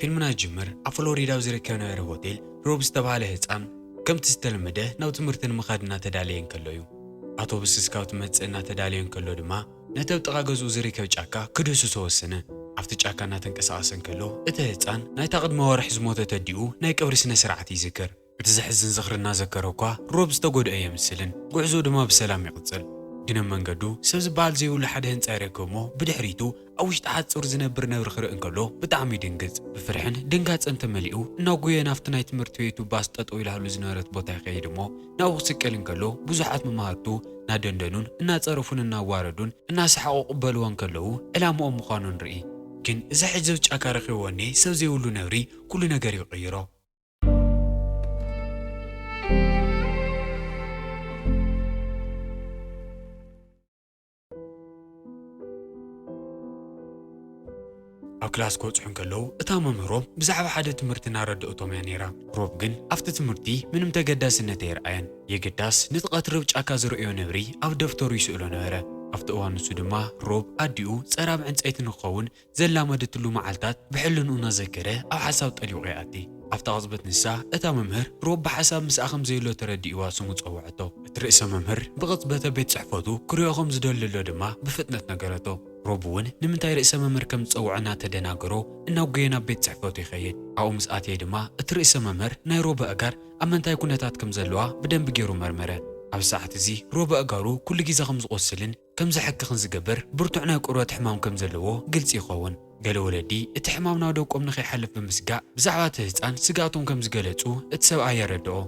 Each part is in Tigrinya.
ፊልምና ይጅምር። ኣብ ፍሎሪዳ ኣብ ዝርከብ ነበረ ሆቴል ሮብ ዝተባህለ ህጻን ከምቲ ዝተለመደ ናብ ትምህርቲ ንምኻድ እናተዳለየ እንከሎ እዩ። ኣውቶቡስ እስካብ ትመጽእ እናተዳለየ እንከሎ ድማ ነቲ ኣብ ጥቓ ገዝኡ ዝርከብ ጫካ ክድህስሶ ወሰነ። ኣብቲ ጫካ እናተንቀሳቐሰ እንከሎ እቲ ህጻን ናይታ ቅድሚ ወርሒ ዝሞተት ኣዲኡ ናይ ቀብሪ ስነ ስርዓት ይዝክር። እቲ ዘሕዝን ዝኽሪ እናዘከረ እኳ ሮብ ዝተጎድአ የምስልን ጉዕዞኡ ድማ ብሰላም ይቕጽል። ግን ኣብ መንገዱ ሰብ ዝበሃል ዘይብሉ ሓደ ህንጻ ይረክብ እሞ ብድሕሪቱ ኣብ ውሽጢ ሓጹር ዝነብር ነብሪ ክርኢ እንከሎ ብጣዕሚ ይድንግጽ። ብፍርሕን ድንጋጸን ተመሊኡ እናጎየ ናብቲ ናይ ትምህርቲ ቤቱ ባስ ጠጠው ኢላሉ ዝነበረት ቦታ ይኸይድ እሞ ናብኡ ክስቀል እንከሎ ብዙሓት መማህርቱ እናደንደኑን እናጸረፉን እናዋረዱን እናሰሓቑ ክቕበልዎ እንከለዉ ዕላምኦም ምዃኑ ንርኢ። ግን እዚ ሕጂ ኣብ ጫካ ረኺብዎ እኔ ሰብ ዘይብሉ ነብሪ ኩሉ ነገር ይቕይሮ። ኣብ ክላስ ክበጽሑ እንከለዉ እታ መምህሮም ብዛዕባ ሓደ ትምህርቲ እናረድእቶም እያ ነይራ። ሮብ ግን ኣብቲ ትምህርቲ ምንም ተገዳስነት ኣየርኣየን። የግዳስ ነቲ ቀትሪ ኣብ ጫካ ዝርእዮ ነብሪ ኣብ ደፍተሩ ይስእሎ ነበረ። ኣብቲ እዋን ንሱ ድማ ሮብ ኣዲኡ ጸራብ ዕንጸይቲ ንክኸውን ዘላመደትሉ መዓልታት ብሕልንኡ እናዘከረ ኣብ ሓሳብ ጠሊቑ ይኣቲ። ኣብታ ቅጽበት ንሳ እታ መምህር ሮብ ብሓሳብ ምስኣ ከም ዘየሎ ተረዲእዋ ስሙ ጸውዐቶ። እቲ ርእሰ መምህር ብቕጽበት ኣብ ቤት ጽሕፈቱ ክርእዮ ከም ዝደሊ ኣሎ ድማ ብፍጥነት ነገረቶ። ሮብ እውን ንምንታይ ርእሰ መምህር ከም ዝጸውዖ እናተደናገሮ እናጎየ ናብ ቤት ጽሕፈቱ ይኸይድ። ኣብኡ ምስ ኣተየ ድማ እቲ ርእሰ መምህር ናይ ሮብ ኣእጋር ኣብ ምንታይ ኩነታት ከም ዘለዋ ብደንቢ ገይሩ መርመረ። ኣብ ሰዓት እዚ ሮብ ኣእጋሩ ኩሉ ግዜ ከም ዝቖስልን ከም ዘሕክኽን ዝገብር ብርቱዕ ናይ ቆርበት ሕማም ከም ዘለዎ ግልጺ ይኸውን። ገለ ወለዲ እቲ ሕማም ናብ ደቆም ንኸይሓልፍ ብምስጋእ ብዛዕባ እቲ ህጻን ስግኣቶም ከም ዝገለጹ እቲ ሰብኣይ የረድኦ።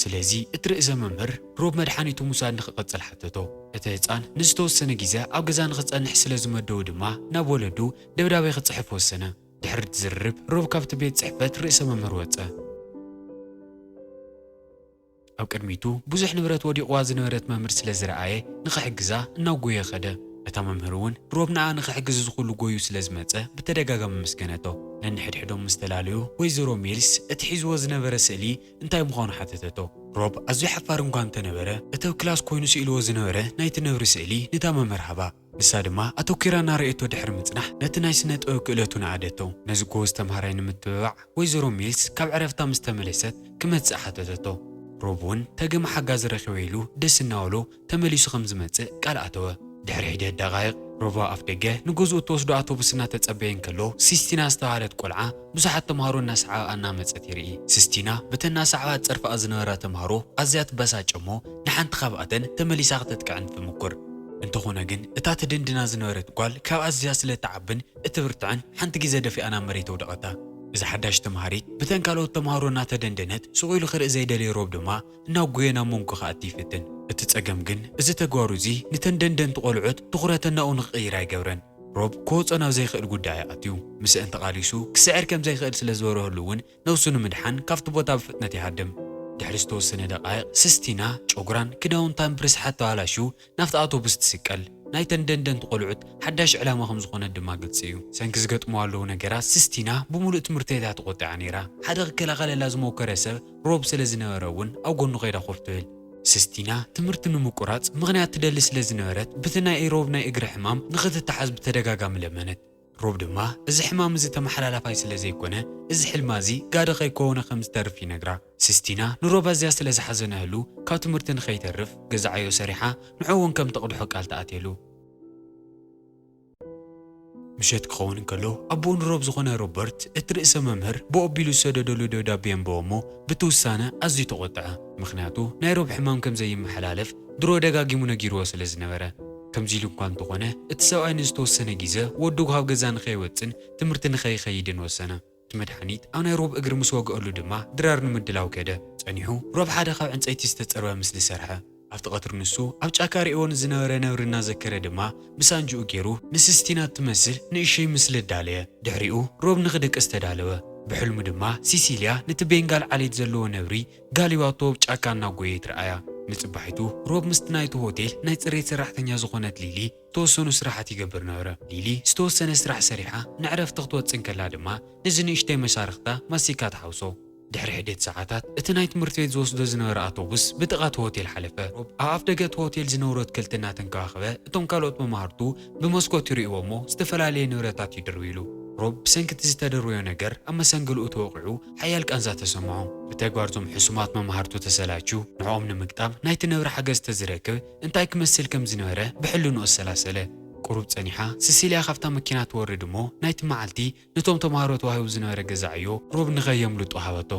ስለዚ እቲ ርእሰ መምህር ሮብ መድሓኒቱ ምውሳድ ንኽቐጽል ሓተቶ። እቲ ህጻን ንዝተወሰነ ግዜ ኣብ ገዛ ንኽጸንሕ ስለ ዝመደቡ ድማ ናብ ወለዱ ደብዳቤ ክጽሕፍ ወሰነ። ድሕሪ እቲ ዝርርብ ሮብ ካብቲ ቤት ጽሕፈት ርእሰ መምህር ወጸ። ኣብ ቅድሚቱ ብዙሕ ንብረት ወዲቕዋ ዝነበረት መምህር ስለ ዝረኣየ ንኽሕግዛ እናጎየ ኸደ። እታ መምህር እውን ሮብ ንዓ ንኽሕግዝ እዚ ኩሉ ጎዩ ስለ ዝመጸ ብተደጋጋሚ ኣመስገነቶ። ነንሕድሕዶም ምስ ተላለዩ ወይዘሮ ሚልስ እቲ ሒዝዎ ዝነበረ ስእሊ እንታይ ምዃኑ ሓተተቶ። ሮብ ኣዝዩ ሓፋር እንኳ እንተነበረ እቲ ኣብ ክላስ ኮይኑ ስኢልዎ ዝነበረ ናይቲ ነብሪ ስእሊ ነታ መምህር ሃባ። ንሳ ድማ ኣተኲራ እናረኣየቶ ድሕሪ ምጽናሕ ነቲ ናይ ስነ ጥበብ ክእለቱ ነኣደቶ። ነዚ ጎበዝ ተምሃራይ ንምትብባዕ ወይዘሮ ሚልስ ካብ ዕረፍታ ምስ ተመለሰት ክመጽእ ሓተተቶ። ሮብ እውን ተገሚ ሓጋዚ ረኺበ ኢሉ ደስ እናበሎ ተመሊሱ ከም ዝመጽእ ቃል ኣተወ። ድሕሪ ሒደት ደቓይቕ ሮብ ኣብ ኣፍ ደገ ንገዝኡ እትወስዶ ኣውቶቡስ እናተጸበየ እንከሎ ሲስቲና ዝተባህለት ቆልዓ ብዙሓት ተምሃሮ እናሰዓበኣ እናመጸት ይርኢ። ሲስቲና በተን እናሰዓባ ጸርፍኣ ዝነበራ ተምሃሮ ኣዝያ ትበሳጨ እሞ ንሓንቲ ካብኣተን ተመሊሳ ክተጥቅዐን ትምኩር። እንተኾነ ግን እታ ተደንድና ዝነበረት ጓል ካብ ኣዝያ ስለ እትዓብን እትብርትዕን ሓንቲ ግዜ ደፊኣ ናብ መሬት ኣውደቐታ። እዛ ሓዳሽ ተምሃሪት ብተን ካልኦት ተምሃሮ እናተደንደነት ስቕ ኢሉ ክርኢ ዘይደለየ ሮብ ድማ እናጎየ ናብ መንጎ ክኣቲ ይፍትን። እቲ ጸገም ግን እዚ ተግባሩ እዚ ንተን ደንደንቲ ቆልዑት ትኹረተን ናብኡ ንኽቕይር ኣይገብረን። ሮብ ክወጾ ናብ ዘይክእል ጉዳይ ኣትዩ። ምስአን ተቓሊሱ ክስዕር ከም ዘይክእል ስለ ዝበርሀሉ እውን ነብሱ ንምድሓን ካብቲ ቦታ ብፍጥነት ይሃድም። ድሕሪ ዝተወሰነ ደቓይቕ ሲስቲና ጨጉራን ክዳውንታን ብርስሓት ተባላሽዩ ናብቲ ኣውቶቡስ ትስቀል። ናይተን ደንደንቲ ቆልዑት ሓዳሽ ዕላማ ከም ዝኾነት ድማ ግልጺ እዩ። ሰንኪ ዝገጥምዋ ኣለዉ ነገራት ሲስቲና ብምሉእ ትምህርቲ ቤታ ተቖጢዓ ነይራ። ሓደ ክከላኸለላ ዝሞከረ ሰብ ሮብ ስለ ዝነበረ እውን ኣብ ጎኑ ከይዳ ኮፍ ትብል። ሲስቲና ትምህርቲ ንምቁራጽ ምኽንያት ትደሊ ስለ ዝነበረት በቲ ናይ ሮብ ናይ እግሪ ሕማም ንኽትተሓዝ ብተደጋጋሚ ለመነት። ሮብ ድማ እዚ ሕማም እዚ ተመሓላላፋይ ስለ ዘይኮነ እዚ ሕልማ እዚ ጋዶ ከይኮነ ከም ዝተርፍ ይነግራ። ሲስቲና ንሮብ ኣዝያ ስለ ዝሓዘነህሉ ካብ ትምህርቲ ንኸይተርፍ ገዛ ዕዮ ሰሪሓ ንዕኡ እውን ከም ተቕድሖ ቃል ትኣትየሉ። ምሸት ክኸውን እንከሎ ኣቦኡ ንሮብ ዝኾነ ሮበርት እቲ ርእሰ መምህር ብኡ ኣቢሉ ዝሰደደሉ ደብዳቤ የንበቦ እሞ ብቲ ውሳነ ኣዝዩ ተቖጥዐ። ምኽንያቱ ናይ ሮብ ሕማም ከም ዘይመሓላለፍ ድሮ ደጋጊሙ ነጊርዎ ስለ ዝነበረ። ከምዚ ኢሉ እኳ እንተኾነ እቲ ሰብኣይ ንዝተወሰነ ግዜ ወዱ ካብ ገዛ ንኸይወጽን ትምህርቲ ንኸይኸይድን ወሰነ። እቲ መድሓኒት ኣብ ናይ ሮብ እግሪ ምስ ወግኣሉ ድማ ድራር ንምድላው ከደ። ጸኒሑ ሮብ ሓደ ካብ ዕንጸይቲ ዝተጸርበ ምስሊ ሰርሐ። ኣብቲ ቀትሪ ንሱ ኣብ ጫካ ርእይዎ ንዝነበረ ነብሪ እናዘከረ ድማ ብሳንጅኡ ገይሩ ንሲስቲና እትመስል ንእሽተይ ምስሊ ኣዳለየ። ድሕሪኡ ሮብ ንኽድቅስ ተዳለወ። ብሕልሙ ድማ ሲሲልያ ነቲ ቤንጋል ዓሌት ዘለዎ ነብሪ ጋሊባቶ ኣብ ጫካ እናጎየት ረኣያ። ንጽባሒቱ ሮብ ምስቲ ናይቲ ሆቴል ናይ ጽሬት ሰራሕተኛ ዝኾነት ሊሊ ዝተወሰኑ ስራሓት ይገብር ነበረ። ሊሊ ዝተወሰነ ስራሕ ሰሪሓ ንዕረፍቲ ክትወጽእ እንከላ ድማ ነዚ ንእሽተይ መሻርኽታ ማስቲካ ትሓውሶ። ድሕሪ ሒደት ሰዓታት እቲ ናይ ትምህርቲ ቤት ዝወስዶ ዝነበረ ኣውቶቡስ ብጥቓ እቲ ሆቴል ሓለፈ። ሮብ ኣብ ኣፍ ደገ እቲ ሆቴል ዝነበሩ ኣትክልቲ እናተንከባኸበ እቶም ካልኦት መማህርቱ ብመስኮት ይርእይዎ እሞ ዝተፈላለየ ንብረታት ይድርብይሉ። ሮብ ብሰንኪ እቲ ዝተደርበዮ ነገር ኣብ መሰንግልኡ ተወቒዑ ሓያል ቃንዛ ተሰምዖ። ብተግባር እዞም ሕሱማት መማህርቱ ተሰላችዩ፣ ንዕኦም ንምግጣም ናይቲ ነብሪ ሓገዝ ተዝረክብ እንታይ ክመስል ከም ዝነበረ ብሕልንኡ ኣሰላሰለ። ቁሩብ ጸኒሓ ሲሲልያ ካብታ መኪና ትወርድ እሞ ናይቲ መዓልቲ ነቶም ተማሃሮ ተዋሂቡ ዝነበረ ገዛ ዕዮ ሮብ ንኸየምልጦ ሃበቶ።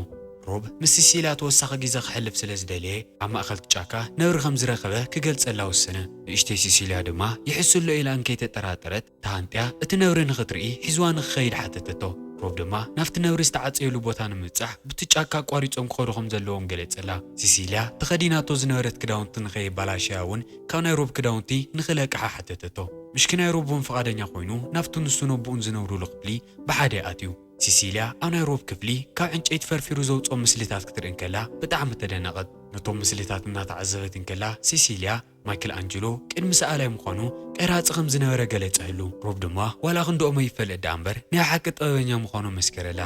ሮብ ምስ ሲሲልያ ተወሳኺ ግዜ ከሕልፍ ስለ ዝደለየ ኣብ ማእከል ጫካ ነብሪ ከም ዝረኸበ ክገልጸላ ወሰነ። ንእሽተይ ሲሲልያ ድማ ይሕሱ ኣሎ ኢላ እንከይተጠራጠረት ተሃንጥያ እቲ ነብሪ ንኽትርኢ ሒዝዋ ንኽኸይድ ሓተተቶ። ሮብ ድማ ናብቲ ነብሪ ዝተዓጸየሉ ቦታ ንምብጻሕ ብቲ ጫካ ኣቋሪጾም ክኸዱ ከም ዘለዎም ገለጸላ። ሲሲልያ ተኸዲናቶ ዝነበረት ክዳውንቲ ንኸይባላሸያ እውን ካብ ናይ ሮብ ክዳውንቲ ንኽለቅሓ ሓተተቶ። ምሽኪናይ ሮብ እውን ፍቓደኛ ኮይኑ ናብቲ ንሱን ኣቦኡን ዝነብሩሉ ክፍሊ ብሓደ ኣትዩ። ሲሲልያ ኣብ ናይ ሮብ ክፍሊ ካብ ዕንጨይቲ ፈርፊሩ ዘውጽኦም ምስልታት ክትርኢ እንከላ ብጣዕሚ ተደነቐት። ነቶም ምስልታት እናተዓዘበት እንከላ ሲሲልያ ማይክል ኣንጀሎ ቅድሚ ሰኣላይ ምዃኑ ቀራጺ ከም ዝነበረ ገለጸሉ። ሮብ ድማ ዋላ ክንድኦም ኣይፈለጥ ደኣ እምበር ናይ ሓቂ ጥበበኛ ምዃኑ መስከረላ።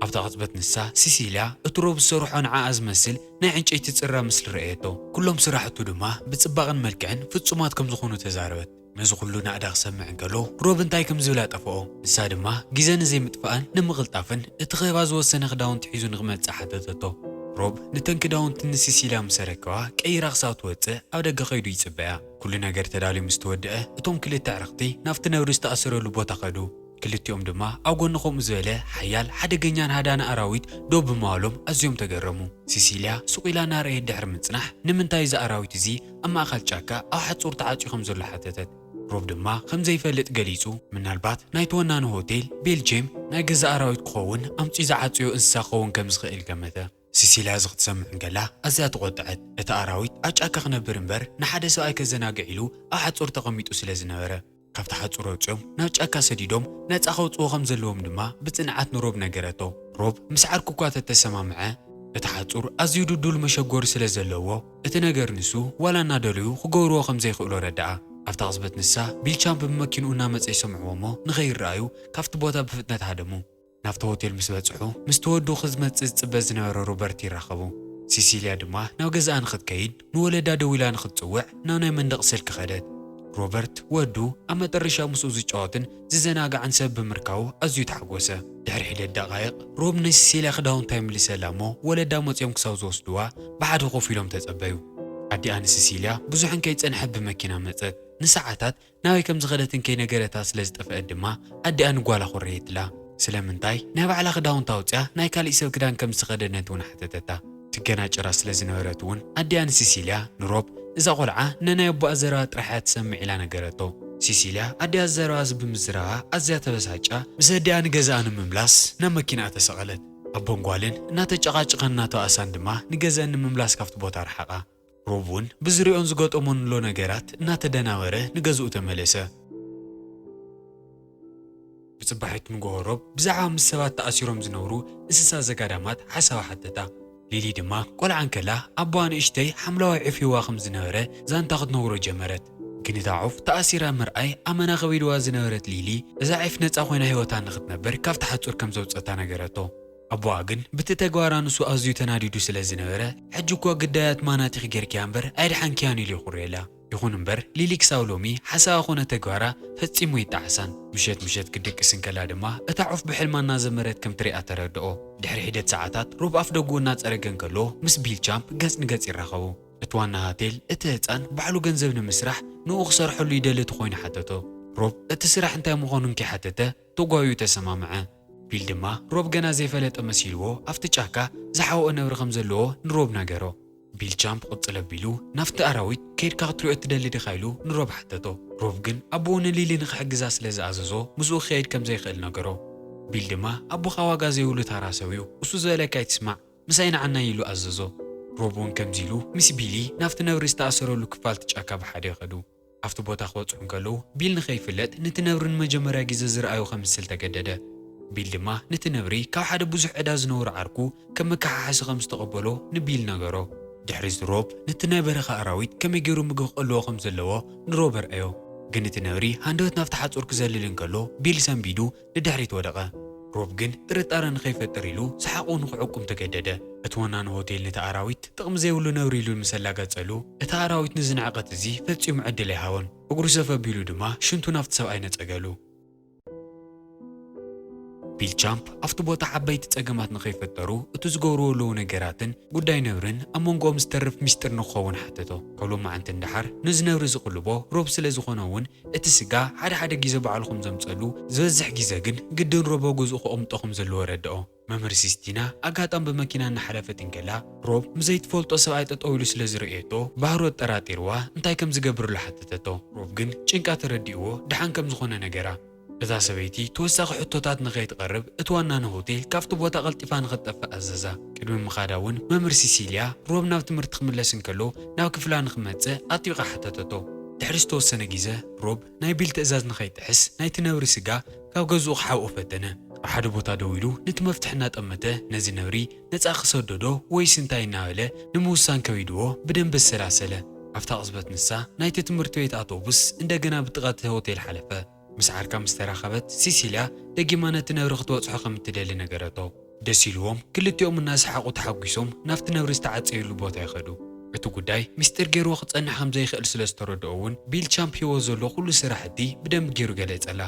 ኣብታ ቅጽበት ንሳ ሲሲልያ እቲ ሮብ ዝሰርሖ ንዓኣ ዝመስል ናይ ዕንጨይቲ ጽራ ምስሊ ረኣየቶ። ኩሎም ስራሕቱ ድማ ብጽባቐን መልክዕን ፍጹማት ከም ዝኾኑ ተዛረበት። ነዚ ኩሉ ናእዳ ክሰምዕ እንከሎ ሮብ እንታይ ከም ዝብል ኣጠፍኦ። ንሳ ድማ ግዜ ንዘይምጥፋእን ንምቕልጣፍን እቲ ኸባ ዝወሰነ ክዳውንቲ ሒዙ ንኽመጽእ ሓተተቶ። ሮብ ነተን ክዳውንቲ ንሲሲልያ ምስ ኣረከባ ቀይራ ክሳብ ትወጽእ ኣብ ደገ ከይዱ ይጽበያ። ኩሉ ነገር ተዳልዩ ምስ ተወድአ እቶም ክልተ ኣዕርኽቲ ናብቲ ነብሪ ዝተኣሰረሉ ቦታ ከዱ። ክልቲኦም ድማ ኣብ ጎኒ ከምኡ ዝበለ ሓያል ሓደገኛን ሃዳን ኣራዊት ደው ብምባሎም ኣዝዮም ተገረሙ። ሲሲልያ ስቕ ኢላ እናረኣየት ድሕሪ ምጽናሕ ንምንታይ እዚ ኣራዊት እዚ ኣብ ማእከል ጫካ ኣብ ሓጹር ተዓጽዩ ከም ዘሎ ሓተተት። ሮብ ድማ ከም ዘይፈልጥ ገሊጹ፣ ምናልባት ናይቲ ወናኒ ሆቴል ቤልጅየም ናይ ገዛ ኣራዊት ክኸውን ኣምጺኡ ዝዓጸዮ እንስሳ ክኸውን ከም ዝኽእል ገመተ። ሲሲልያ እዚ ክትሰምዕ እንከላ ኣዝያ ተቖጥዐት። እቲ ኣራዊት ኣብ ጫካ ክነብር እምበር ንሓደ ሰብኣይ ከዘናግዕ ኢሉ ኣብ ሓጹር ተቐሚጡ ስለ ዝነበረ። ካብቲ ሓጹር ኣውጺኦም ናብ ጫካ ሰዲዶም ነጻ ከውጽዎ ከም ዘለዎም ድማ ብጽንዓት ንሮብ ነገረቶ። ሮብ ምስ ዓርኩ እኳ ተተሰማምዐ፣ እቲ ሓጹር ኣዝዩ ድዱል መሸጎሪ ስለ ዘለዎ እቲ ነገር ንሱ ዋላ እናደለዩ ክገብርዎ ከም ዘይክእሉ ኣረድኣ። ኣብታ ቅጽበት ንሳ ቢልቻምፕ ብመኪንኡ እናመጸ ይሰምዕዎ እሞ ንኸይረኣዩ ካብቲ ቦታ ብፍጥነት ሃደሙ። ናብቲ ሆቴል ምስ በጽሑ ምስቲ ወዱ ክዝመጽእ ዝጽበ ዝነበረ ሮበርት ይራኸቡ። ሲሲልያ ድማ ናብ ገዛኣ ንኽትከይድ ንወለዳ ደዊላ ንኽትጽውዕ ናብ ናይ መንደቕ ስልኪ ኸደት። ሮበርት ወዱ ኣብ መጠረሻ ምስኡ ዝጫወትን ዝዘናጋዕን ሰብ ብምርካቡ ኣዝዩ ተሓጎሰ። ድሕሪ ሒደት ደቓይቕ ሮብ ንሲሲልያ ክዳውንታ ይምልሰላ እሞ ወለዳ መጺኦም ክሳብ ዝወስድዋ ብሓደ ኮፍ ኢሎም ተጸበዩ። ኣዲኣ ንሲሲልያ ብዙሕ እንከይጸንሐት ብመኪና መጸት። ንሰዓታት ናበይ ከም ዝኸደትን ከይነገረታ ስለ ዝጠፍአት ድማ ኣዲኣ ንጓላ ኮረየትላ። ስለምንታይ ናይ ባዕላ ክዳውንቲ ኣውፅያ ናይ ካሊእ ሰብ ክዳን ከም ዝተኸደነት እውን ሓተተታ። ትገናጭራ ስለ ዝነበረት እውን ኣዲኣ ንሲሲልያ ንሮብ እዛ ቆልዓ ነናይ ኣቦኣ ዘረባ ጥራሕ እያ ትሰምዕ ኢላ ነገረቶ። ሲሲልያ ኣዲኣ ዘረባ እዚ ብምዝራባ ኣዝያ ተበሳጫ ምስ ኣዲኣ ንገዛኣ ንምምላስ ናብ መኪናኣ ተሰቐለት። ኣቦን ጓልን እናተጨቓጨቐን እናተባእሳን ድማ ንገዛኣን ንምምላስ ካብቲ ቦታ ረሓቓ። ሮብ እውን ብዝሪኦን ዝገጠሞን ኣሎ ነገራት እናተደናበረ ንገዝኡ ተመለሰ። ብጽባሒት ንግሆ ሮብ ብዛዕባ ምስ ሰባት ተኣሲሮም ዝነብሩ እንስሳ ዘጋዳማት ሓሳባ ሓተታ። ሊሊ ድማ ቆልዓ እንከላ ኣቦኣ ንእሽተይ ሓምለዋይ ዒፍ ሂብዋ ከም ዝነበረ ዛንታ ክትነግሮ ጀመረት። ግን እታ ዑፍ ተኣሲራ ምርኣይ ኣመና ከቢድዋ ዝነበረት ሊሊ እዛ ዒፍ ነጻ ኮይና ህይወታ ንኽትነብር ካብቲ ሓጹር ከም ዘውጸታ ነገረቶ። ኣቦኣ ግን ብቲ ተግባራ ንሱ ኣዝዩ ተናዲዱ ስለ ዝነበረ ሕጂ እኳ ግዳያት ማናቲኽ ጌርክያ እምበር ኣይድሓንክያን ኢሉ ይኹርየላ። ይኹን እምበር ሊሊ ክሳብ ሎሚ ሓሳባ ኮነ ተግባራ ፈጺሙ ይጠዓሳን። ምሸት ምሸት ክትድቅስ እንከላ ድማ እታ ዑፍ ብሕልማ እናዘመረት ከም ትሪኣ ተረድኦ። ድሕሪ ሒደት ሰዓታት ሮብ ኣፍ ደጉኡ እናጸረገ እንከሎ ምስ ቢል ቻምፕ ገጽ ንገጽ ይራኸቡ። እቲ ዋና ሆቴል እቲ ህጻን ባዕሉ ገንዘብ ንምስራሕ ንኡ ክሰርሐሉ ይደሊ ተኾይኑ ሓተቶ። ሮብ እቲ ስራሕ እንታይ ምዃኑ እንከይሓተተ ተጓዩ ተሰማምዐ። ቢል ድማ ሮብ ገና ዘይፈለጠ መሲልዎ ኣብቲ ጫካ ዝሓወኦ ነብሪ ከም ዘለዎ ንሮብ ነገሮ። ቢል ቻምፕ ቅጽል ኣቢሉ ናብቲ ኣራዊት ከይድካ ክትሪኦ እትደሊ ዲኻ ኢሉ ንሮብ ሓተቶ። ሮብ ግን ኣቦኡ ንሊሊ ንኽሕግዛ ስለ ዝኣዘዞ ምስኡ ክኸይድ ከም ዘይክእል ነገሮ። ቢል ድማ ኣቦኻ ዋጋ ዘይብሉ ታራ ሰብ እዩ፣ እሱ ዝበለካ ኣይትስማዕ፣ ምሳይ ንዓናይ ኢሉ ኣዘዞ። ሮብ እውን ከምዚ ኢሉ ምስ ቢሊ ናብቲ ነብሪ ዝተኣሰረሉ ክፋል እቲ ጫካ ብሓደ ይኸዱ። ኣብቲ ቦታ ክበጽሑ እንከለዉ ቢል ንኸይፍለጥ ነቲ ነብሪ ንመጀመርያ ግዜ ዝረኣዮ ከምስል ተገደደ። ቢል ድማ ነቲ ነብሪ ካብ ሓደ ብዙሕ ዕዳ ዝነብሮ ዓርኩ ከም መከሓሓሲ ከም ዝተቐበሎ ንቢል ነገሮ። ድሕሪ እዚ ሮብ ነቲ ናይ በረኻ ኣራዊት ከመይ ገይሩ ምግቢ ክቐልዎ ከም ዘለዎ ንሮብ ኣርኣዮ። ግን እቲ ነብሪ ሃንደበት ናብቲ ሓጹር ክዘልል እንከሎ ቢል ሰንቢዱ ንድሕሪት ወደቐ። ሮብ ግን ጥርጣረ ንኸይፈጥር ኢሉ ሰሓቑ ንኽዕቁም ተገደደ። እቲ ወናኒ ሆቴል ነቲ ኣራዊት ጥቕሚ ዘይብሉ ነውሪ ኢሉ ምስ ኣላገጸሉ፣ እቲ ኣራዊት ንዚ ንዕቀት እዚ ፈጺሙ ዕድል ኣይሃቦን። እግሩ ሰፍ ኣቢሉ ድማ ሽንቱ ናብቲ ሰብኣይ ነጸገሉ። ቢል ቻምፕ ኣብቲ ቦታ ዓበይቲ ጸገማት ንኸይፈጠሩ እቲ ዝገብርዎ ኣለዉ ነገራትን ጉዳይ ነብርን ኣብ መንጎኦም ዝተርፍ ሚስጥር ንክኸውን ሓተቶ። ካብ ሎማዓንቲ ንደሓር ነዚ ነብሪ ዝቕልቦ ሮብ ስለ ዝኾነ እውን እቲ ስጋ ሓደ ሓደ ግዜ ባዕሉ ከም ዘምጸሉ፣ ዝበዝሕ ግዜ ግን ግድን ሮብ ኣብ ገዝኡ ክቕምጦ ከም ዘለዎ ረድኦ። መምህር ሲስቲና ኣጋጣሚ ብመኪና እናሓለፈት እንከላ ሮብ ምስ ዘይትፈልጦ ሰብኣይ ጠጠው ኢሉ ስለ ዝርእየቶ ባህሩ ኣጠራጢርዋ እንታይ ከም ዝገብርሉ ሓተተቶ። ሮብ ግን ጭንቃ ተረዲእዎ ደሓን ከም ዝኾነ ነገራ። እዛ ሰበይቲ ተወሳኺ ሕቶታት ንኸይትቐርብ እቲ ዋና ንሆቴል ካብቲ ቦታ ቀልጢፋ ንኽትጠፍእ ኣዘዛ። ቅድሚ ምኻዳ እውን መምህር ሲሲልያ ሮብ ናብ ትምህርቲ ክምለስ እንከሎ ናብ ክፍላ ንኽመጽእ ኣጥቢቓ ሓተተቶ። ድሕሪ ዝተወሰነ ግዜ ሮብ ናይ ቢል ትእዛዝ ንኸይጥሕስ ናይቲ ነብሪ ስጋ ካብ ገዝኡ ክሓብኦ ፈተነ። ኣብ ሓደ ቦታ ደው ኢሉ ነቲ መፍትሕ እናጠመተ ነዚ ነብሪ ነጻ ክሰደዶ ወይስ እንታይ እናበለ ንምውሳን ከቢድዎ ብደንቢ ኣሰላሰለ። ኣብታ ቅጽበት ንሳ ናይቲ ትምህርቲ ቤት ኣውቶቡስ እንደገና ብጥቓ እቲ ሆቴል ሓለፈ። ምስ ዓርካ ምስ ተራኸበት ሲሲልያ ደጊማ ነቲ ነብሪ ክትበጽሖ ከም እትደሊ ነገረቶ። ደስ ኢልዎም ክልቲኦም እናሰሓቑ ተሓጒሶም ናብቲ ነብሪ ዝተዓጸየሉ ቦታ ይኸዱ። እቲ ጉዳይ ምስጢር ገይርዎ ክጸንሕ ከም ዘይኽእል ስለ ዝተረድኦ እውን ቢል ቻምፕ ሂዎ ዘሎ ኩሉ ስራሕቲ ብደንቢ ገይሩ ገለጸላ።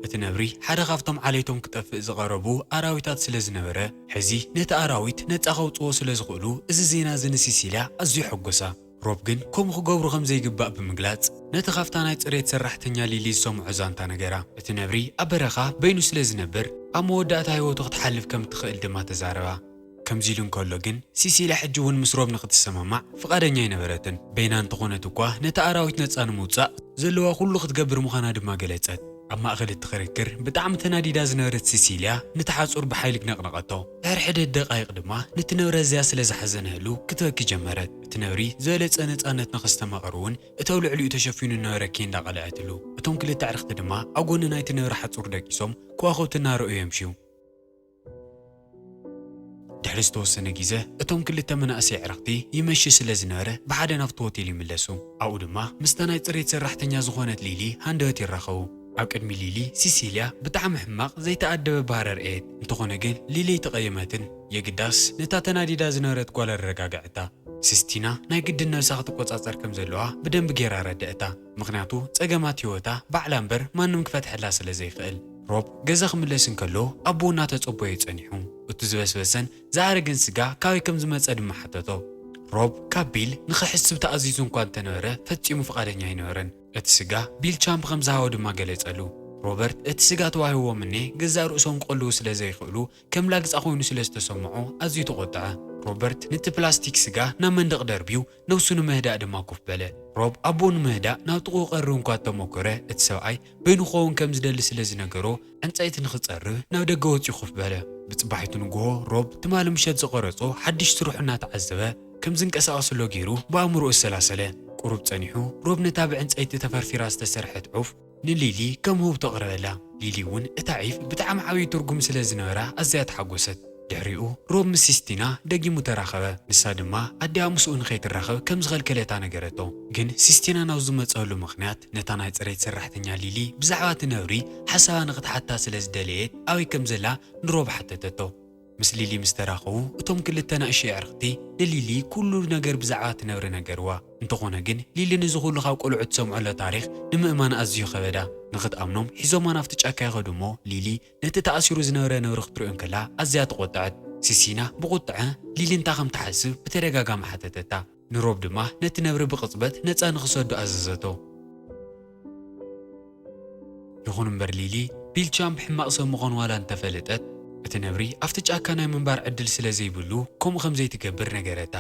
እቲ ነብሪ ሓደ ካብቶም ዓሌቶም ክጠፍእ ዝቐረቡ ኣራዊታት ስለ ዝነበረ፣ ሕዚ ነቲ ኣራዊት ነጻ ከውጽዎ ስለ ዝኽእሉ እዚ ዜና እዚ ንሲሲልያ ኣዝዩ ሓጎሳ። ሮብ ግን ከምኡ ክገብሩ ከም ዘይግባእ ብምግላጽ ነቲ ካብታ ናይ ጽሬት ሰራሕተኛ ሊሊ ዝሰምዖ ዛንታ ነገራ። እቲ ነብሪ ኣብ በረኻ በይኑ ስለ ዝነብር ኣብ መወዳእታ ህይወቱ ክትሓልፍ ከም እትኽእል ድማ ተዛረባ። ከምዚ ኢሉ እንከሎ ግን ሲሲልያ ሕጂ እውን ምስ ሮብ ንክትሰማማዕ ፍቓደኛ ኣይነበረትን። በይና እንተኾነት እኳ ነቲ ኣራዊት ነጻ ንምውጻእ ዘለዋ ኩሉ ክትገብር ምዃና ድማ ገለጸት። ኣብ ማእከል እቲ ክርክር ብጣዕሚ ተናዲዳ ዝነበረት ሲሲልያ ነቲ ሓጹር ብሓይሊ ነቕነቐቶ። ድሕሪ ሕደት ደቓይቕ ድማ ነቲ ነብሪ ኣዝያ ስለ ዝሓዘነሉ ክትበኪ ጀመረት። እቲ ነብሪ ዝበለጸ ነጻነት ንኸስተማቕር እውን እቲ ኣብ ልዕሊኡ ተሸፊኑ ዝነበረ ኬንዳ ቀልዐትሉ። እቶም ክልተ ኣዕርኽቲ ድማ ኣብ ጎኒ ናይቲ ነብሪ ሓጹር ደቂሶም ከዋኽብቲ እናረኣዩ የምሽዩ። ድሕሪ ዝተወሰነ ግዜ እቶም ክልተ መናእሰይ ኣዕርኽቲ ይመሽ ስለ ዝነበረ ብሓደ ናብቲ ሆቴል ይምለሱ። ኣብኡ ድማ ምስታ ናይ ጽሬት ሰራሕተኛ ዝኾነት ሊሊ ሃንደበት ይራኸቡ። ኣብ ቅድሚ ሊሊ ሲሲልያ ብጣዕሚ ሕማቕ ዘይተኣደበ ባህሪ ኣርኣየት። እንተኾነ ግን ሊሊ ኣይተቐየመትን። የግዳስ ነታ ተናዲዳ ዝነበረት ጓል ኣረጋግዐታ። ሲስቲና ናይ ግድን ነብሳ ክትቆጻጸር ከም ዘለዋ ብደንቢ ገይራ ኣረድአታ። ምኽንያቱ ጸገማት ህይወታ ባዕላ እምበር ማንም ክፈትሐላ ስለ ዘይክእል። ሮብ ገዛ ክምለስ እንከሎ ኣቦኡ እናተጸበዮ ጸኒሑ። እቲ ዝበስበሰን ዝኣረገን ስጋ ካበይ ከም ዝመጸ ድማ ሓተቶ። ሮብ ካብ ቢል ንኽሕስብ ተኣዚዙ እኳ እንተነበረ ፈጺሙ ፍቓደኛ ኣይነበረን። እቲ ስጋ ቢል ቻምፕ ከም ዝሃቦ ድማ ገለጸሉ። ሮበርት እቲ ስጋ ተዋሂብዎም እኔ ገዛእ ርእሶም ክቐልዉ ስለ ዘይኽእሉ ከም ላግጻ ኮይኑ ስለ ዝተሰምዖ ኣዝዩ ተቖጥዐ። ሮበርት ነቲ ፕላስቲክ ስጋ ናብ መንደቕ ደርብዩ ነብሱ ንምህዳእ ድማ ኮፍ በለ። ሮብ ኣቦኡ ንምህዳእ ናብ ጥቕኡ ቀርብ እንኳ እንተሞከረ እቲ ሰብኣይ በይኑ ክኸውን ከም ዝደሊ ስለ ዝነገሮ ዕንጸይቲ ንኽጸርብ ናብ ደገ ወጺኡ ኮፍ በለ። ብጽባሒቱ ንግሆ ሮብ ትማሊ ምሸት ዝቐረጾ ሓድሽ ስርሑ እናተዓዘበ ከም ዝንቀሳቐስሎ ገይሩ ብኣእምሮኡ ኣሰላሰለ። ቁሩብ ጸኒሑ ሮብ ነታ ብዕንጸይቲ ተፈርፊራ ዝተሰርሐት ዑፍ ንሊሊ ከም ውህብቶ ኣቕረበላ። ሊሊ እውን እታ ዒፍ ብጣዕሚ ዓብዪ ትርጉም ስለ ዝነበራ ኣዝያ ተሓጎሰት። ድሕሪኡ ሮብ ምስ ሲስቲና ደጊሙ ተራኸበ። ንሳ ድማ ኣዲኣ ምስኡ ንኸይትራኸብ ከም ዝኸልከለታ ነገረቶ። ግን ሲስቲና ናብ ዝመጸሉ ምኽንያት ነታ ናይ ጽሬት ሰራሕተኛ ሊሊ ብዛዕባ እቲ ነብሪ ሓሳባ ንኽትሓታ ስለ ዝደለየት ኣበይ ከም ዘላ ንሮብ ሓተተቶ። ምስ ሊሊ ምስ ተራኸቡ እቶም ክልተ ናእሽተይ ኣዕርኽቲ ንሊሊ ኩሉ ነገር ብዛዕባ እቲ ነብሪ ነገርዋ። እንተኾነ ግን ሊሊ ንዚ ኩሉ ካብ ቆልዑ ትሰምዖ ኣሎ ታሪኽ ንምእማን ኣዝዩ ከበዳ። ንኽትኣምኖም ሒዞማ ናብቲ ጫካ ይኸዱ እሞ ሊሊ ነቲ ተኣሲሩ ዝነበረ ነብሪ ክትርእዮ እንከላ ኣዝያ ተቖጥዐት። ሲሲና ብቑጥዐ ሊሊ እንታይ ከም ትሓስብ ብተደጋጋሚ ሓተተታ። ንሮብ ድማ ነቲ ነብሪ ብቕጽበት ነጻ ንኽሰዶ ኣዘዘቶ። ይኹን እምበር ሊሊ ቢል ቻምፕ ሕማቕ ሰብ ምዃኑ ዋላ እንተፈለጠት፣ እቲ ነብሪ ኣብቲ ጫካ ናይ ምንባር ዕድል ስለ ዘይብሉ ከምኡ ከም ዘይትገብር ነገረታ።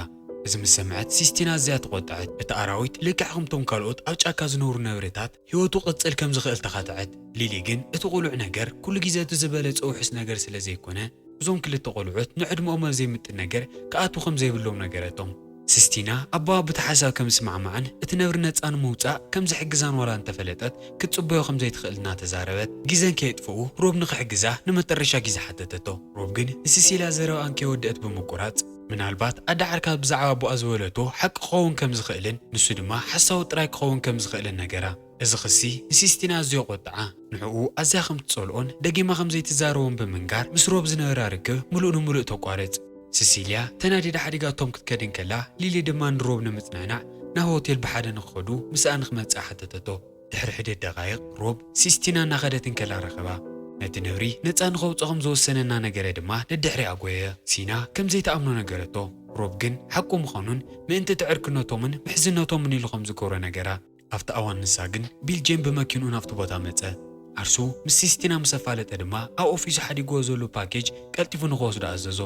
እዚ ምስ ሰምዐት ሲስቲና ኣዝያ ተቖጥዐት። እቲ ኣራዊት ልክዕ ከምቶም ካልኦት ኣብ ጫካ ዝነብሩ ነብርታት ህይወቱ ክቕጽል ከም ዝኽእል ተኻትዐት። ሊሊ ግን እቲ ቁሉዕ ነገር ኩሉ ግዜ እቲ ዝበለጸ ውሑስ ነገር ስለ ዘይኮነ፣ እዞም ክልተ ቆልዑት ንዕድመኦም ኣብ ዘይምጥን ነገር ክኣትዉ ከም ዘይብሎም ነገረቶም። ሲስቲና ኣቦኣ ብቲ ሓሳብ ከም ዝስማዕማዕን እቲ ነብሪ ነጻ ንምውጻእ ከም ዝሕግዛን ዋላ እንተፈለጠት ክትጽበዮ ከም ዘይትኽእል እናተዛረበት ግዜ ከየጥፍኡ ሮብ ንኽሕግዛ ንመጠረሻ ግዜ ሓተተቶ። ሮብ ግን ንሲሲልያ ዘረባኣን ከይወደአት ብምቁራጽ ምናልባት ኣደ ዓርካ ብዛዕባ ኣቦኣ ዝበለቶ ሓቂ ክኸውን ከም ዝኽእልን ንሱ ድማ ሓሳዊ ጥራይ ክኸውን ከም ዝኽእልን ነገራ። እዚ ክሲ ንሲስቲና ኣዝዮ ቆጥዓ። ንዕኡ ኣዝያ ከም ትጸልኦን ደጊማ ከም ዘይትዛረቦን ብምንጋር ምስ ሮብ ዝነበራ ርክብ ምሉእ ንምሉእ ተቋርጽ። ሲሲልያ ተናዲዳ ሓዲጋቶም ክትከድ እንከላ፣ ሊሊ ድማ ንሮብ ንምጽንናዕ ናብ ሆቴል ብሓደ ንክኸዱ ምስኣ ንክመጽእ ሓተተቶ። ድሕሪ ሕደት ደቓይቕ ሮብ ሲስቲና እናኸደት እንከላ ረኸባ። ነቲ ነብሪ ነጻ ንኸውጽኦ ከም ዝወሰነ እናነገረ ድማ ደድሕሪኣ ጎየ። ሲና ከም ዘይትኣምኖ ነገረቶ። ሮብ ግን ሓቁ ምዃኑን ምእንቲ ትዕርክነቶምን ምሕዝነቶምን ኢሉ ከም ዝገብሮ ነገራ። ኣብቲ ኣዋን ንሳ ግን ቢልጄም ብመኪንኡ ናብቲ ቦታ መጸ። ዓርሱ ምስ ሲስቲና ምስ ኣፋለጠ ድማ ኣብ ኦፊሱ ሓዲግዎ ዘሎ ፓኬጅ ቀልጢፉ ንኽወስዶ ኣዘዞ።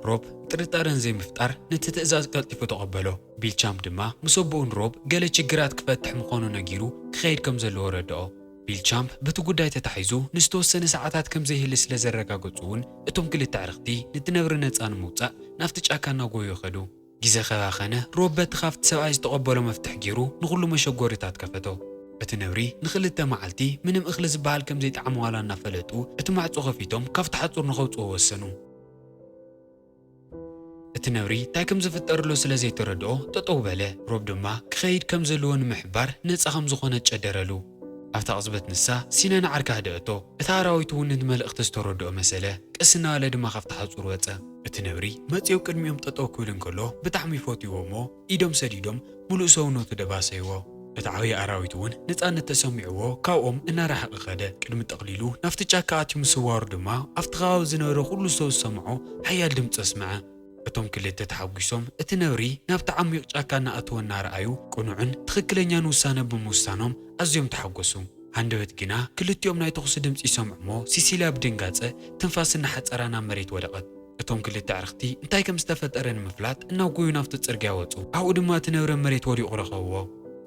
ሮብ ጥርጣረን ዘይምፍጣር ነቲ ትእዛዝ ቀልጢፉ ተቐበሎ። ቢልቻምፕ ድማ ምስ ኣቦኡን ሮብ ገለ ችግራት ክፈትሕ ምዃኑ ነጊሩ ክኸይድ ከም ዘለዎ ረድኦ። ቢልቻምፕ በቲ ጉዳይ ተታሒዙ ንዝተወሰነ ሰዓታት ከም ዘይህሊ ስለ ዘረጋገጹ እውን እቶም ክልተ ኣዕርኽቲ ነቲ ነብሪ ነጻ ንምውጻእ ናብቲ ጫካ እናጎዩ ከዱ። ግዜ ከባኸነ ሮብ በቲ ካብቲ ሰብኣይ ዝተቐበሎ መፍትሕ ገይሩ ንኹሉ መሸጎሪታት ከፈቶ። እቲ ነብሪ ንኽልተ መዓልቲ ምንም እኽሊ ዝበሃል ከም ዘይጠዓመ ዋላ እናፈለጡ እቲ ማዕጾ ከፊቶም ካብቲ ሓጹር ንኸውጽኦ ወሰኑ። እቲ ነብሪ እንታይ ከም ዝፍጠር ኣሎ ስለ ዘይተረድኦ ጠጠው በለ። ሮብ ድማ ክኸይድ ከም ዘለዎ ንምሕባር ነጻ ከም ዝኾነ ጨደረሉ። ኣብታ ቅጽበት ንሳ ሲና ንዓርካ ህደእቶ። እቲ ኣራዊት እውን ነቲ መልእኽቲ ዝተረድኦ መሰለ። ቀስ እናበለ ድማ ካብቲ ሓጹር ወጸ። እቲ ነብሪ መጺኡ ቅድሚኦም ጠጠው ክብል እንከሎ ብጣዕሚ ይፈትይዎ እሞ ኢዶም ሰዲዶም ምሉእ ሰውነቱ ደባሰይዎ። እቲ ዓብዪ ኣራዊት እውን ነጻነት ተሰሚዕዎ ካብኦም እናረሓቐ ኸደ። ቅድሚ ጠቕሊሉ ናብቲ ጫካ ኣትዩ ምስዋሩ ድማ ኣብቲ ከባቢ ዝነበረ ኩሉ ሰብ ዝሰምዖ ሓያል ድምፂ ኣስምዐ። እቶም ክልተ ተሓጒሶም እቲ ነብሪ ናብቲ ዓሚቕ ጫካ እናኣተወ እናረኣዩ ቅኑዕን ትኽክለኛን ውሳነ ብምውሳኖም ኣዝዮም ተሓጎሱ። ሃንደበት ግና ክልቲኦም ናይ ተኹሲ ድምፂ ይሰምዑ እሞ ሲሲልያ ብድንጋጸ ትንፋስ እናሓጸራ ናብ መሬት ወደቐት። እቶም ክልተ ኣዕርኽቲ እንታይ ከም ዝተፈጠረ ንምፍላጥ እናጎዩ ናብቲ ጽርግያ ወጹ። ኣብኡ ድማ እቲ ነብሪ ኣብ መሬት ወዲቑ ረኸብዎ።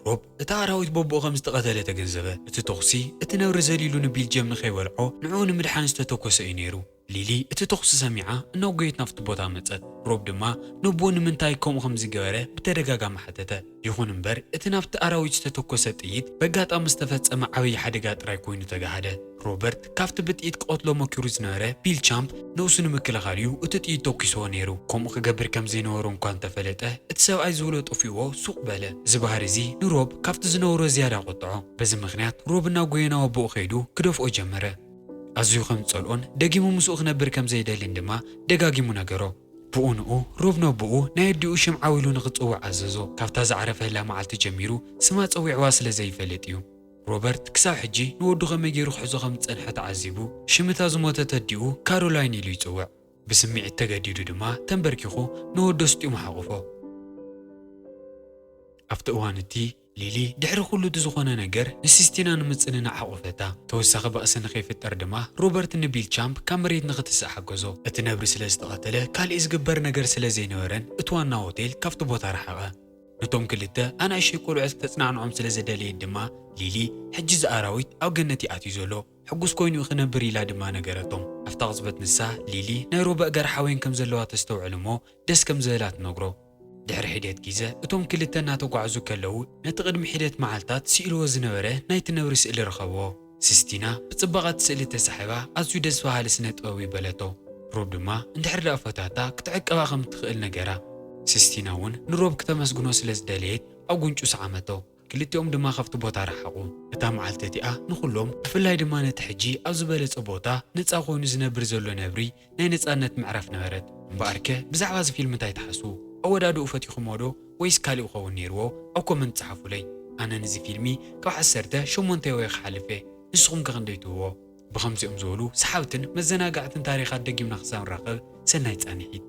ሮብ እቲ ኣራዊት በቦኡ ከም ዝተቐተለ ተገንዘበ። እቲ ተኹሲ እቲ ነብሪ ዘሊሉ ንቢልጅየም ንኸይበልዖ ንዕኡ ንምድሓን ዝተተኮሰ እዩ ነይሩ። ሊሊ እቲ ተኹሲ ሰሚዓ እናጎየት ናብቲ ቦታ መጸት። ሮብ ድማ ነቦኡ ንምንታይ ከምኡ ከም ዝገበረ ብተደጋጋሚ ሓተተ። ይኹን እምበር እቲ ናብቲ ኣራዊት ዝተተኮሰ ጥይት በጋጣሚ ዝተፈጸመ ዓብዪ ሓደጋ ጥራይ ኮይኑ ተጋሃደ። ሮበርት ካብቲ ብጥይት ክቐትሎ መኪሩ ዝነበረ ቢልቻምፕ ነብሱ ንምክልኻል እዩ እቲ ጥይት ተኩስዎ ነይሩ። ከምኡ ክገብር ከም ዘይነበሮ እንኳ እንተፈለጠ እቲ ሰብኣይ ዝብሎ ጠፊእዎ ሱቕ በለ። እዚ ባህሪ እዚ ንሮብ ካብቲ ዝነበሮ ዝያዳ ቆጥዖ። በዚ ምኽንያት ሮብ እናጎየ ናብ ኣቦኡ ከይዱ ክደፍኦ ጀመረ። ኣዝዩ ከም ዝጸልኦን ደጊሙ ምስኡ ክነብር ከም ዘይደልን ድማ ደጋጊሙ ነገሮ። ብኡ ንኡ ሮብ ነቦኡ ናይ ኣዲኡ ሽም ዓው ኢሉ ንኽጽውዕ ኣዘዞ። ካብታ ዝዓረፈላ መዓልቲ ጀሚሩ ስማ ጸዊዕዋ ስለ ዘይፈልጥ እዩ። ሮበርት ክሳብ ሕጂ ንወዱ ከመይ ገይሩ ክሕዞ ከም ዝጸንሐ ተዓዚቡ ሽም እታ ዝሞተት ኣዲኡ ካሮላይን ኢሉ ይጽውዕ። ብስምዒት ተገዲዱ ድማ ተንበርኪኹ ንወዱ ኣስጢሙ ሓቑፎ። ኣብቲ እዋን እቲ ሊሊ ድሕሪ ኩሉ እቲ ዝኾነ ነገር ንሲስቲና ንምጽንናዕ ሓቖፈታ። ተወሳኺ ባእሲ ንኸይፍጠር ድማ ሮበርት ንቢልቻምፕ ካብ መሬት ንኽትስእ ሓገዞ። እቲ ነብሪ ስለ ዝተቐተለ ካሊእ ዝግበር ነገር ስለ ዘይነበረን እቲ ዋና ሆቴል ካብቲ ቦታ ረሓቐ። ነቶም ክልተ ኣናእሽተይ ቆልዑት ክተጽናንዖም ስለ ዝደለየት ድማ ሊሊ ሕጂ እዚ ኣራዊት ኣብ ገነት እዩ ኣትዩ ዘሎ፣ ሕጉስ ኮይኑ እዩ ክነብር ኢላ ድማ ነገረቶም። ኣብታ ቅጽበት ንሳ ሊሊ ናይ ሮብ ኣእጋር ሓወይን ከም ዘለዋ ተስተውዕል እሞ ደስ ከም ዝበላ ትነግሮ። ድሕሪ ሒደት ግዜ እቶም ክልተ እናተጓዕዙ ከለዉ ነቲ ቅድሚ ሒደት መዓልታት ስኢልዎ ዝነበረ ናይቲ ነብሪ ስእሊ ረኸብዎ። ሲስቲና ብጽባቐ እቲ ስእሊ ተሳሒባ ኣዝዩ ደስ በሃሊ ስነ ጥበብ እዩ በለቶ። ሮብ ድማ እንድሕር ደኣ ፈትያታ ክትዕቀባ ከም እትኽእል ነገራ። ሲስቲና እውን ንሮብ ክተመስግኖ ስለ ዝደለየት ኣብ ጉንጩ ሰዓመቶ። ክልቲኦም ድማ ካብቲ ቦታ ረሓቑ። እታ መዓልቲ እቲኣ ንኹሎም ብፍላይ ድማ ነቲ ሕጂ ኣብ ዝበለጸ ቦታ ነጻ ኮይኑ ዝነብር ዘሎ ነብሪ ናይ ነጻነት ምዕራፍ ነበረት። እምበኣርከ ብዛዕባ እዚ ፊልም እንታይ ትሓስቡ? ኣወዳድኡ ፈቲኹምዎ ዶ ወይስ ካሊእ ክኸውን ነይርዎ? ኣብ ኮመንት ጸሓፉለይ። ኣነ ንዚ ፊልሚ ካብ ዓሰርተ ሸሞንተ ወይ ክሓልፍ እየ። ንስኹም ከ ክንደይ ትህብዎ? ብኸምዚኦም ዝበሉ ሰሓብትን መዘናጋዕትን ታሪኻት ደጊምና ክሳብ ንራኸብ ሰናይ ጻንሒት።